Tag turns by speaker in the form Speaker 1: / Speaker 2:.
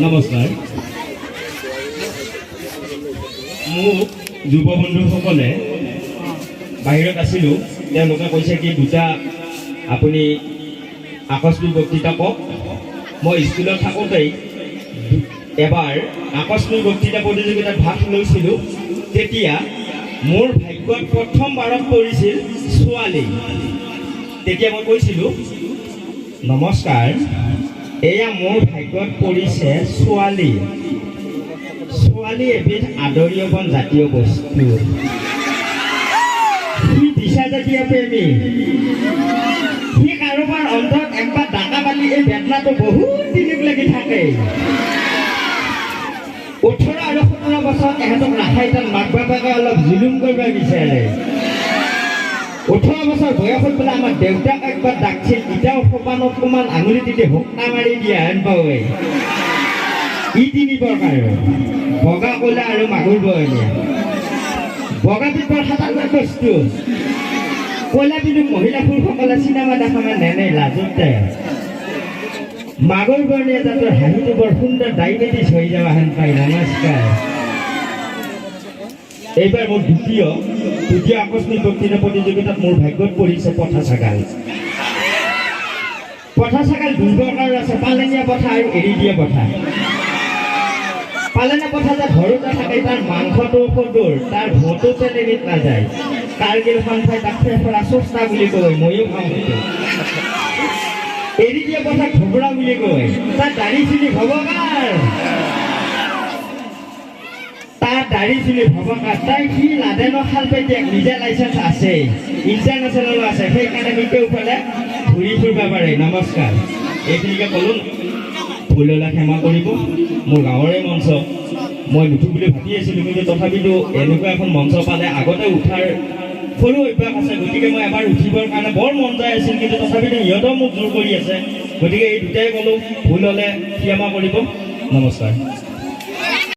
Speaker 1: নমস্কাৰ। মোক যুৱ বন্ধুসকলে, বাহিৰত আছিলোঁ, তেওঁলোকে কৈছে কি দুটা আপুনি আকস্মিক বক্তৃতা কওক। মই স্কুলত থাকোঁতেই এবাৰ আকস্মিক বক্তৃতা প্ৰতিযোগিতাত ভাগ লৈছিলোঁ। তেতিয়া মোৰ ভাগ্যত প্ৰথমবাৰত পৰিছিল ছোৱালী। তেতিয়া মই কৈছিলোঁ, নমস্কাৰ, এয়া মোৰ ভাগ্যত পৰিছে ছোৱালী। ছোৱালী এবিধ আদৰীয় বন জাতীয় বস্তু। সি নিচাজাতীয় প্ৰেমী। সি কাৰোবাৰ অন্তৰত একবাৰ ডাকা পালি এই বেদনাটো বহুত দিনক লাগি থাকে। 18 আৰু 17 বছৰত এহঁতক ৰাখাই তাত মাক বাপেকে অলপ জুলুম কৰিব বিচাৰে। 18 বছৰ বয়সত বোলে আমাৰ দেউতাক একবাৰ ডাকছিল, এতিয়াও সোপানত অকণমান আঙুলি তেতিয়া হোক্কা মাৰি দিয়া হেন পাৱে। ই তিনি প্ৰকাৰৰ, বগা, ক'লা আৰু মাগুৰ বৰণীয়া। বগাবিধ বৰ সাধাৰণ বস্তু। ক'লাবিধ মহিলা পুৰুষসকলে চিনেমা দেখা মানে নেনে লাজতে। মাগুৰ বৰণীয়া জাতৰ হাঁহিটো বৰ সুন্দৰ, ডায়েবেটিছ হৈ যোৱা হেন পায়। নমস্কাৰ। এইবাৰ মোৰ দ্বিতীয় আকস্মিক বক্তৃতা প্ৰতিযোগিতাত মোৰ ভাগ্যত পৰিছে পঠা ছাগাল। পঠা ছাগাল দুই প্ৰকাৰৰ আছে, পালেঙীয়া পঠা আৰু এৰি দিয়া পঠা। পালেঙীয়া পঠা যে ঘৰতে থাকে, তাৰ মাংসটো সদুৰ, তাৰ ভোটো পেলেনিত নাযায়। কাৰ্গিল সন্থাই তাক ফেফৰা চস্তা বুলি কয়, ময়ো খাওঁ সেইটো। এৰি দিয়া পঠা ঘোবৰা বুলি কয়। তাৰ দাড়ি চুলি ভবকাৰ, তাৰ দাড়ি চুলি ভবকাৰ। তাই সি লাডেনৰ খাল পেটিয়াক, নিজা লাইচেঞ্চ আছে, ইণ্টাৰনেশ্যনেলো আছে, সেইকাৰণে সি কেওফালে ঘূৰি ফুৰিব পাৰে। নমস্কাৰ, এইখিনিকে ক'লো। ভুল হ'লে ক্ষমা কৰিব। মোৰ গাঁৱৰে মঞ্চ, মই নুঠো বুলি ভাবি আছিলোঁ, কিন্তু তথাপিতো এনেকুৱা এখন মঞ্চ পালে আগতে উঠাৰ সৰু অভ্যাস আছে, গতিকে মই এবাৰ উঠিবৰ কাৰণে বৰ মন যায় আছিল, কিন্তু তথাপিতো সিহঁতেও মোক জোৰ কৰি আছে, গতিকে এই দুটাই ক'লোঁ। ভুল হ'লে ক্ষমা কৰিব। নমস্কাৰ।